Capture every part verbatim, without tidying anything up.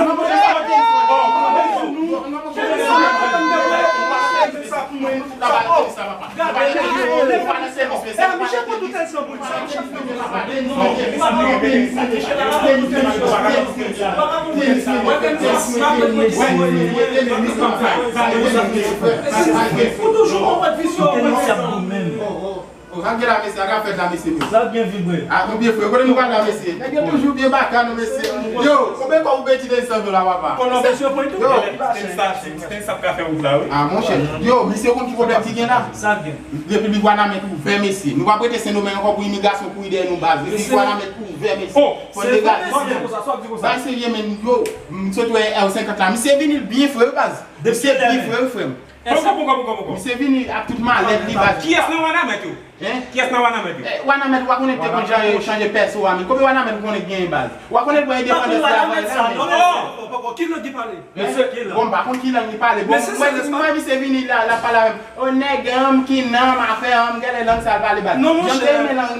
Sa pa pote sa. Bon, bon, bon. Sa pa pote sa. Gade, gade, gade. Misye pran tout tèt sa pou li. Ou toujou konprann visyon mwen. Sa k gen la, mesye? Sa k ap fèt la, mesye? Sa byen vibre. A, nou byen fre. Kote nou pral la, mesye? Nèg yo toujou byen baka, nou, mesye. Yo, konbyen kòb ou peye ti Denison la, papa? Konnen mesye pran tou. Yo. Sten sa, Sten sa ka fè wout la, wi. A, monchè. Yo, misye konn ki pwoblèm ki gen la? Sa gen. Repiblik Wanament ouvè, mesye. Nou p ap rete Sendomeng ankò pou imigrasyon kouri dèyè nou, baz. Repiblik Wanament ouvè, mesye. Oh, fò n degaje. Sa w ap di konsa? Bay serye, men, yo, m sot wè R senkant la. Misye vini l byen fre, wi, baz. Misye byen fre, wi, frè m. Poko, poko, poko, poko. Misye vini ak tout malèt li, baz. Kiyès nan Wanament yo? Hein? Kiyès nan Wanament yo? Eh, Wanament, w a konnen te konn chanje, chanje pèso a, men. Konbyen Wanament ou konnen ki genyen, baz? W a konnen l pran endepandans la, vre la, men. Non, poko, poko. Ki lang ki pale? Hein? Bon, m pa konn ki lang li pale. Bon, mwen, mwen, misye vini la, l ap pale avè m. O nèg an m ki nan m afè an m, gade lang sa l pale, baz. Non, monchè,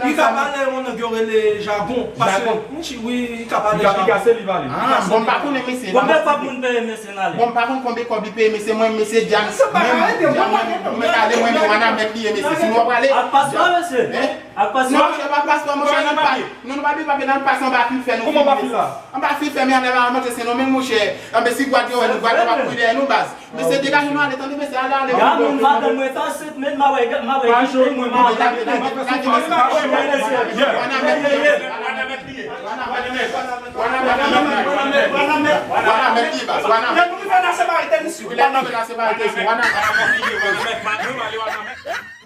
li ka pale yon lang yo rele jagon. Paske, wi, li ka pale jagon. Li ka se li pale. Ah, bon, m pa konnen mesye. Bon, men pa moun peye mesye n ale. Bon, m pa konn konbyen kòb li peye mesye, mwen, mesye Jan. Mesye pa ka rete, mwen, mwen, mwen, mwen, mwen, mwen, mwen, mwen, mwen, mesye, si nou ap pale. Ak paswa, mesye. Hein? Ak paswa. Non, monchè, pa Paspò, monchè, nou pa, non, nou pa bezwen papye, nan pase anba fil fè nou. Kòman anba fil la? Anba fil fè, men anlè la, monchè, Sendomeng, monchè. Anben, si gwad yo wè nou, gwad yo pa kouri dèyè nou, baz. Mesye, degaje nou, ale, tande, mesye, ale, ale. Ya, moun madanm mwen ta ansent, men ma wè, ma wè, pa jwe mwen, ma wè. Wana mèt li, baz, wana mèt. Wana mèt li, baz, wana mèt.